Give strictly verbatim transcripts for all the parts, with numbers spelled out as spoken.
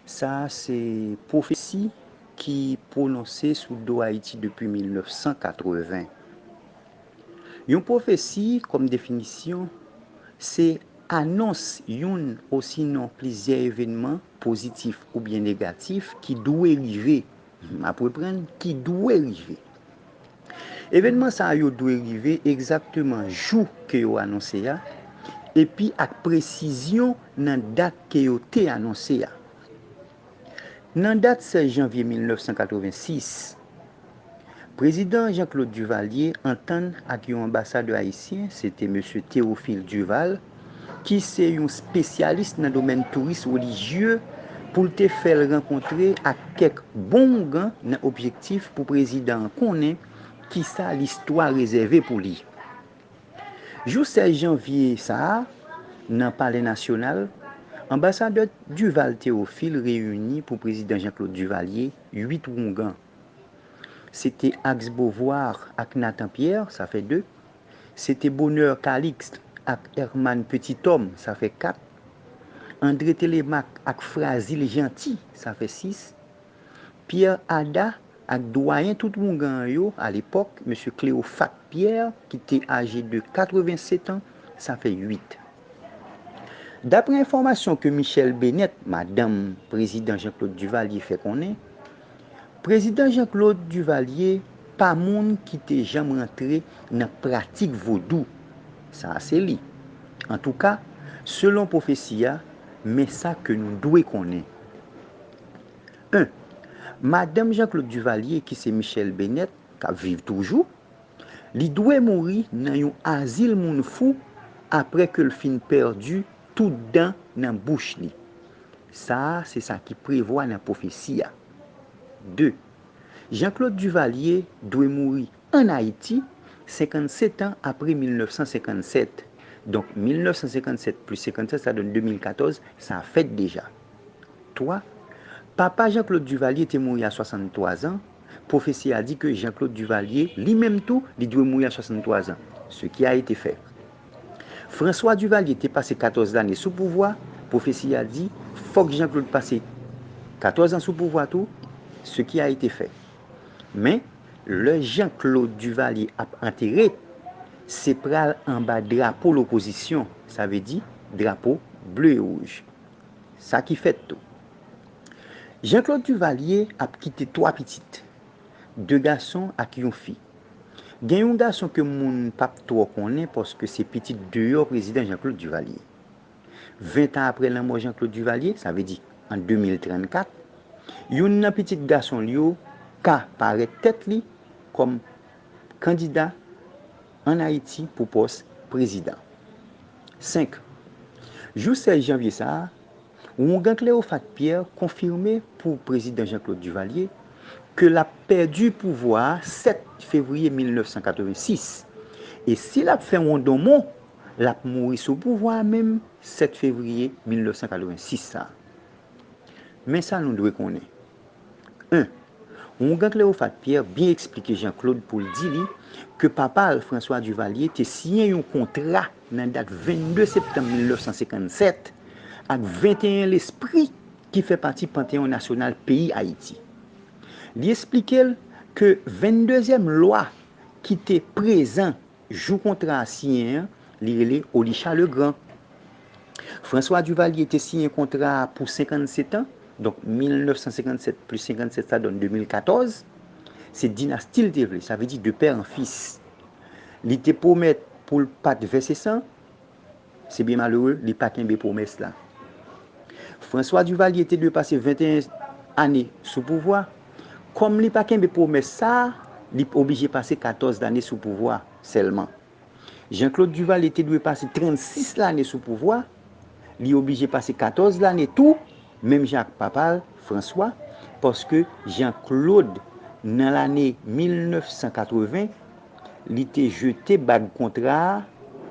Sa a se pwofesi ki pwononse sou do Ayiti depi mil nèf san katreven. Yon pwofesi, kòm definisyon, se anons youn osinon plizyè evènman pozitif oubyen negatif ki dwe rive, m ap reprann, ki dwe rive. Evènman sa yo dwe rive egzakteman jou ke yo anonse a, epi ak presizyon nan dat ke yo te anonse a. Nan dat sèz janvye mil nèf san katreven sis, Prezidan Jean-Claude Duvalier antann ak yon anbasadè ayisyen, se te mesye Théophile Duval, ki se yon espesyalis nan domèn touris relijye, pou l te fè l rankontre ak kèk bon oungan nan objektif pou prezidan an konnen kisa listwa rezève pou li. Jou sèz janvye sa a, nan Palè Nasyonal, anbasadè Duval Théophile reyini pou prezidan Jean-Claude Duvalier uit oungan. Se te Axe Beauvoir ak Nathan Pierre, sa fè de. Se te Bonheur Calixte ak Herman Petithomme, sa fè kat. André Télémaque ak Frazil Jeanty, sa fè sis. Pierre Ada ak dwayen tout oungan an yo alepòk, mesye Cléophate Pierre, ki te aje de katreven sèt an, sa fè uit. Daprè enfòmasyon ke Michèle Bennett, madanm prezidan Jean-Claude Duvalier, fè konnen, prezidan Jean-Claude Duvalier pa moun ki te janm rantre nan pratik vodou. Sa a se li. Antouka, selon pwofesi a, men sa ke nou dwe konnen. En. Madanm Jean-Claude Duvalier, ki se Michèle Bennett, k ap viv toujou, li dwe mouri nan yon azil moun fou apre ke l fin pèdi tout dan nan bouch li. Sa a se sa ki prevwa nan pwofesi a. De. Jean-Claude Duvalier dwe mouri ann Ayiti, senkannsèt an apre mil nèf san senkannsèt. Donk, mil nèf san senkannsèt plis senkannsèt, sa donn de mil katòz, sa fèt deja. Twa. Papa Jean-Claude Duvalier te mouri a swasanntwa zan. Pwofesi a di ke Jean-Claude Duvalier, li menm tou, li dwe mouri a swasanntwa zan. Ce qui a été fait. François Duvalier te pase katòz lane sou pouvwa. Pwofesi a di, fòk Jean-Claude pase katòz an sou pouvwa tou. Ce qui a été fait. Men, lè Jean-Claude Duvalier ap antere, se pral anba drapo lopozisyon, sa vle di drapo ble e wouj. Sa ki fèt tou. Jean-Claude Duvalier ap kite twa pitit, de gason ak yon fi. Gen yon gason ke moun p ap twò konnen paske se pitit deyò prezidan Jean-Claude Duvalier. Ven tan apre lanmò Jean-Claude Duvalier, sa vle di an de mil trannkat, youn nan pitit gason l yo ka parèt tèt li kòm kandida ann Ayiti pou pòs prezidan. Senk. Jou sèz janvye sa a, oungan Cléophate Pierre konfime pou prezidan Jean-Claude Duvalier ke l ap pèdi pouvwa a sèt fevriye mil nèf san katreven sis. E si l ap fè wondonmon, l ap mouri sou pouvwa a menm sèt fevriye mil nèf san katreven sis sa a. Men sa nou dwe konnen. En. Oungan Cléophate Pierre byen eksplike Jean-Claude pou l di li ke papa l, François Duvalier, te siyen yon kontra nan dat vennde septanm mil nèf san senkannsèt ak venteyen lespri ki fè pati Panteyon Nasyonal peyi Ayiti. Li eksplike l ke venndezyèm lwa ki te prezan jou kontra a siyen an, li rele Olichat Legrand. François Duvalier te siyen kontra a pou senkannsèt an, donk mil nèf san senkannsèt plis senkannsèt sa donn de mil katòz. Se dinasti l te vle, sa vle di de pè an fis. Li te pwomèt pou l pa t vèse san, se byen malere, li pa kenbe pwomès la. François Duvalier te dwe pase venteyen ane sou pouvwa. Kòm li pa kenbe pwomès sa a, li oblije pase katòz lane sou pouvwa sèlman. Jean-Claude Duvalier te dwe pase trannsis lane sou pouvwa, li oblije pase katòz lane tou, menm jan ak papa l, François, paske Jean-Claude, nan lane mil nèf san katreven, li te jete bag kontra a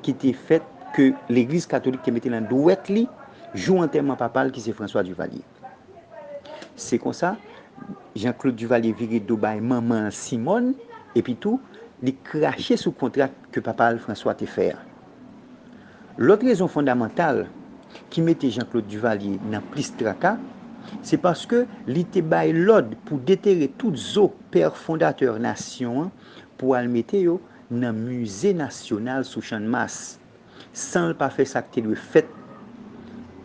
ki te fèt ke legliz katolik te mete nan dwèt li jou antèman papa l ki se François Duvalier. Se konsa, Jean-Claude Duvalier vire do bay manman l Simone, epi tou, li krache sou kontra ke papa l François te fè a. Lòt rezon fondamantal ki mete Jean-Claude Duvalier nan plis traka, Se paske li te bay lòd pou detere tout zo pè fondatè nasyon an pou al mete yo nan Mize Nasyonal sou Channmas, san l pa fè sa k te dwe fèt,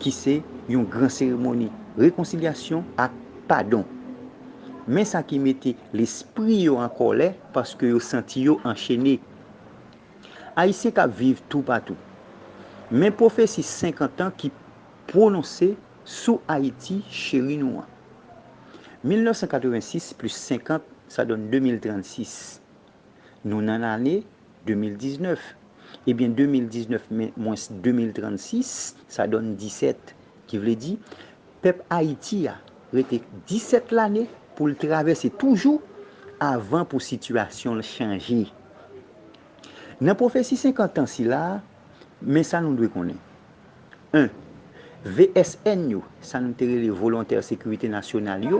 ki se yon gran seremoni rekonsilyasyon ak padon. Men sa ki mete lespri yo an kòlè paske yo santi yo anchene. Ayisyen k ap viv toupatou. Men pwofesi senkant an ki pwononse sou Ayiti cheri nou an. Mil nèf san katrevensis plis senkant, sa donn de mil trannsis. Nou nan lane de mil diznèf. Ebyen, de mil diznèf mwens de mil trannsis, sa donn disèt. Ki vle di, pèp Ayiti a rete disèt lane pou l travèse toujou avan pou sitiyasyon l chanje. Nan pwofesi senkant an sila a, men sa nou dwe konnen. En, V S N yo, sa nou te rele volontè sekirite nasyonal yo,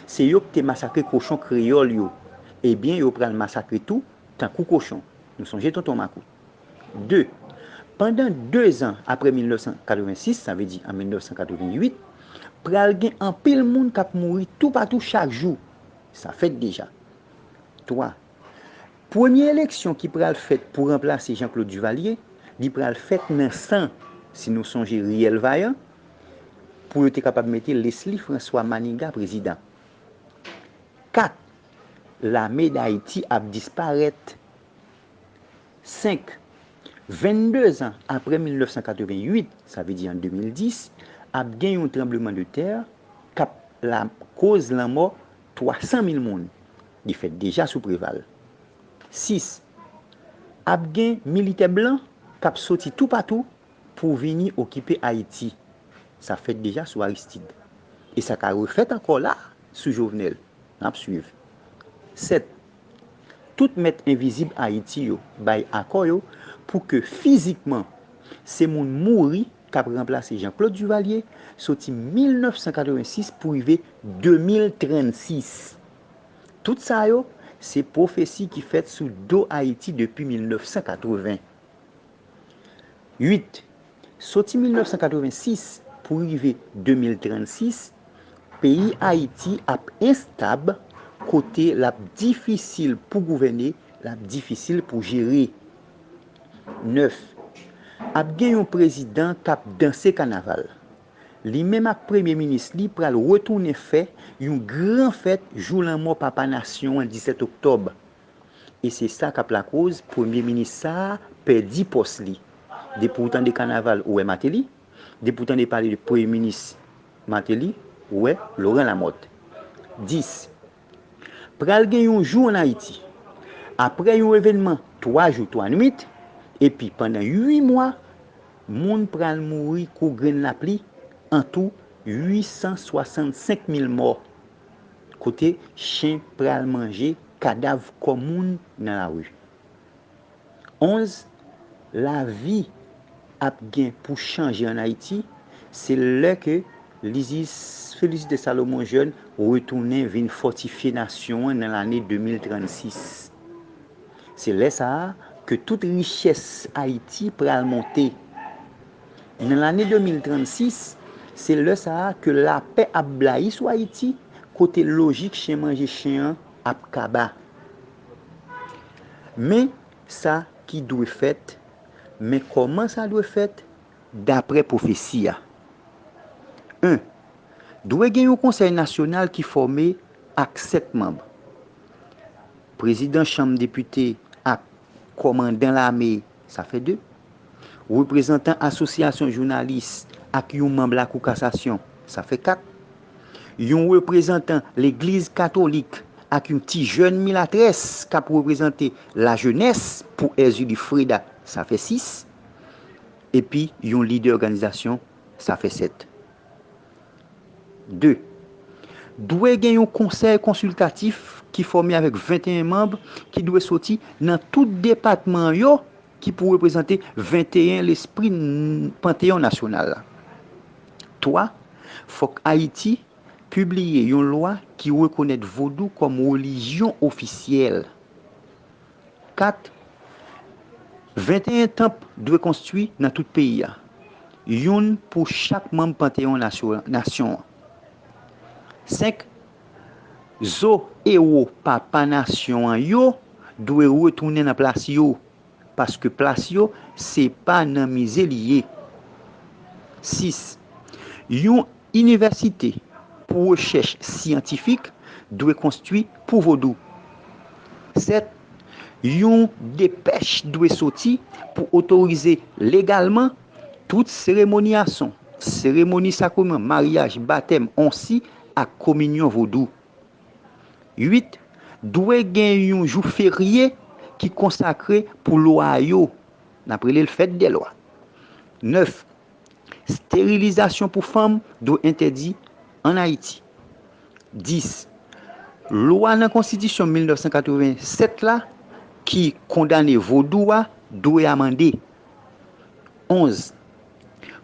se yo ki te masakre kochon kreyòl yo. Ebyen, yo pral masakre tou, tankou kochon. Nou sonje Tonton Makout. De, pandan de zan apre mil nèf san katrevensis, sa vle di an mil nèf san katrevenwit, pral gen anpil moun k ap mouri toupatou chak jou. Sa fèt deja. Twa, premye eleksyon ki pral fèt pou ranplase Jean Claude Duvalier, li pral fèt nan san, si nou sonje Riyèl Vayan, pou yo te kapab mete Leslie François Manigat prezidan. Kat, lame Dayiti ap disparèt. Senk, vennde zan apre mil nèf san katrevenwit, sa vle di an de mil dis, ap gen yon tranblemanntè k ap lakoz lanmò twa san mil moun. Li fèt deja sou Preval. Sis, ap gen militè blan k ap soti toupatou pou vini okipe Ayiti. Sa fèt deja sou Aristide. E sa ka refèt ankò la sou Jovenel. N ap swiv. Sèt, tout mèt envizib Ayiti yo bay akò yo pou ke fizikman se moun mouri k ap ranplase Jean Claude Duvalier soti mil nèf san katrevensis pou rive de mil trannsis. Tout sa yo, se pwofesi ki fèt sou do Ayiti depi mil nèf san katreven. Uit, soti mil nèf san katrevensis pou rive de mil trannsis, peyi Ayiti ap enstab kote l ap difisil pou gouvène, l ap difisil pou jere. Nèf, ap gen yon prezidan k ap danse kanaval. Li menm ak premye minis li pral retounen fè yon gran fèt jou lanmò papa nasyon an disèt oktòb. E se sa k ap lakoz premye minis sa a pèdi pòs li. Depi w tande kanaval, ou wè Martelly. Depi w tande pale de premye minis Martelly, ou wè Laurent Lamothe. Dis, pral gen yon jou ann Ayiti. Apre yon evènman twa jou, twa nwit, epi pandan uit mwa, moun pral mouri kou grenn lapli, antou uit san swasannsenk mil mò, kote chen pral manje kadav kò moun nan lari. Onz, lavi ap gen pou chanje ann Ayiti, se lè ke Lizis Félicité Salomon Jeune retounen vin fòtifye nasyon an nan lane de mil trannsis. Se lè sa a ke tout richès Ayiti pral monte. Nan lane de mil trannsis, se lè sa a ke lapè ap blayi sou Ayiti, kote lojik chen manje chen an ap kaba. Men sa ki dwe fèt, men kòman sa dwe fèt, daprè pwofesi a. En, dwe gen yon konsèy nasyonal ki fòme ak sèt manm. Prezidan chanm depite ak kòmandan lame, sa fè de. Reprezantan asosyasyon jounalis ak yon manm Lakou Kasasyon, sa fè kat. Yon reprezantan legliz katolik ak yon ti jèn milatrès k ap reprezante lajenès pou Erzulie Freda, sa fè sis. Epi yon lidè òganizasyon, sa fè sèt. De, dwe gen yon konsèy konsiltatif ki fòme avèk venteyen manm ki dwe soti nan tout depatman yo ki pou reprezante venteyen lespri n-, Panteyon Nasyonal la. Twa, fòk Ayiti pibliye yon lwa ki rekonèt vodou kòm relijyon ofisyèl. Kat, venteyen tanp dwe konstwi nan tout peyi a, youn pou chak manm Panteyon nasyo-, nasyon an. Senk, zo ewo papa nasyon an yo dwe retounen nan plas yo, paske plas yo se pa nan mize li ye. Sis, yon inivèsite pou rechèch syantifik dwe konstwi pou vodou. Sèt, yon depèch dwe soti pou otorize legalman tout seremoni ason, seremoni sakreman, maryaj, batèm, onsi ak kominyon vodou. Uit, dwe gen yon jou ferye ki konsakre pou lwa yo. N ap rele l fèt dè lwa. Nèf, sterilizasyon pou fanm dwe entèdi ann Ayiti. Dis, lwa nan konstitisyon mil nèf san katreven sèt la ki kondane vodou a dwe amande. Onz,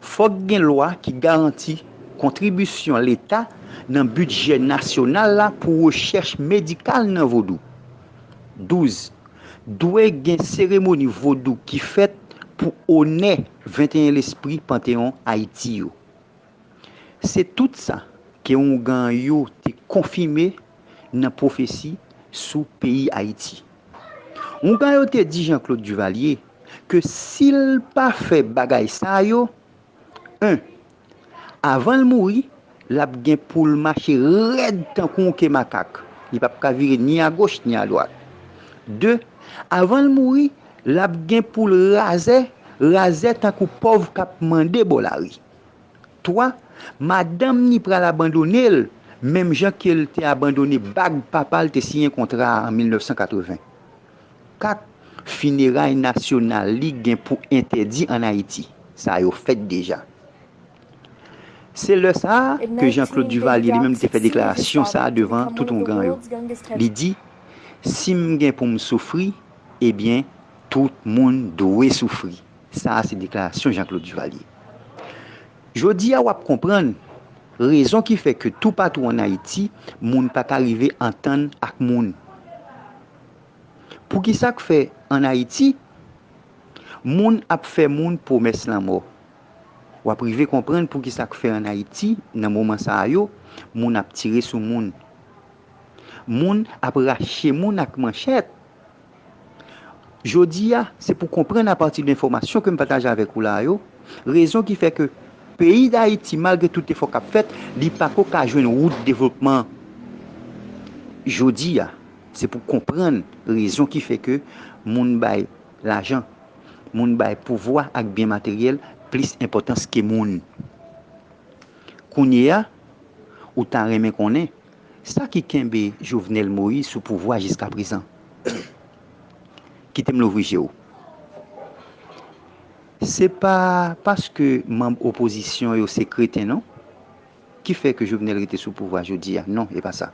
fòk gen lwa ki garanti kontribisyon Leta nan bidjè nasyonal la pou rechèch medikal nan vodou. Douz, dwe gen seremoni vodou ki fèt pou onè venteyen lespri Panteyon Ayiti yo. Se tout sa ke oungan yo te konfime nan pwofesi sou peyi Ayiti. Oungan yo te di Jean Claude Duvalier ke si l pa fè bagay sa yo, en, avan l mouri, l ap gen pou l mache rèd tankou yon ke makak. Li p ap ka vire ni agoch ni adwat. De, avan l mouri, l ap gen pou l razè, razè tankou pòv k ap mande bò lari. Twa, madanm ni pral abandone l, menm jan ke l te abandone bag papa l te siyen kontra a an mil nèf san katreven. Kat, fineray nasyonal li gen pou entèdi ann Ayiti. Sa yo fèt deja. Se lè sa a ke Jean Claude Duvalier li menm te fè deklarasyon sa a devan tout oungan yo. Li di, si m gen pou m soufri, ebyen, tout moun dwe soufri. Sa a se deklarasyon Jean Claude Duvalier. Jodi a w ap konprann rezon ki fè ke toupatou ann Ayiti, moun pa ka rive antann ak moun. Poukisa k fè ann Ayiti, moun ap fè moun pwomès lanmò? W ap rive konprann poukisa k fè ann Ayiti, nan moman sa a yo, moun ap tire sou moun. Moun ap rache moun ak manchèt. Jodi a, se pou konprann apati de enfòmasyon ke m pataje avèk ou la yo, rezon ki fè ke peyi Dayiti, malgre tout efò k ap fèt, li pako ka jwenn wout devlopman. Jodi a, se pou konprann rezon ki fè ke moun bay lajan, moun bay pouvwa ak byen materyèl plis enpòtans ke moun. Kounye a, ou ta renmen konnen sa ki kenbe Jovenel Moïse sou pouvwa jiskaprezan. Kite m louvri je w. Se pa paske manm opozisyon yo se kreten, non, ki fè ke Jovenel rete sou pouvwa jodi a. Non, e pa sa.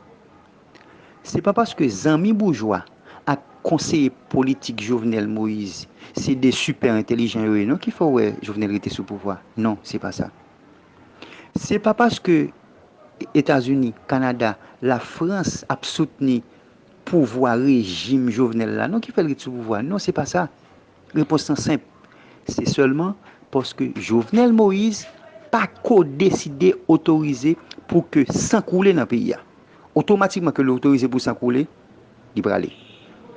Se pa paske zanmi boujwa ak konseye politik Jovenel Moïse se de sipè entèlijan yo ye, non, ki fè w wè Jovenel rete sou pouvwa. Non, se pa sa. Se pa paske Etazini, Kanada, Lafrans ap soutni pouvwa rejim Jovenel la, non, ki fè l ret sou pouvwa. Non, se pa sa. Repons lan senp. Se sèlman paske Jovenel Moïse pa ko deside otorize pou ke san koule nan peyi a. Otomatikman ke l otorize pou san koule, li prale.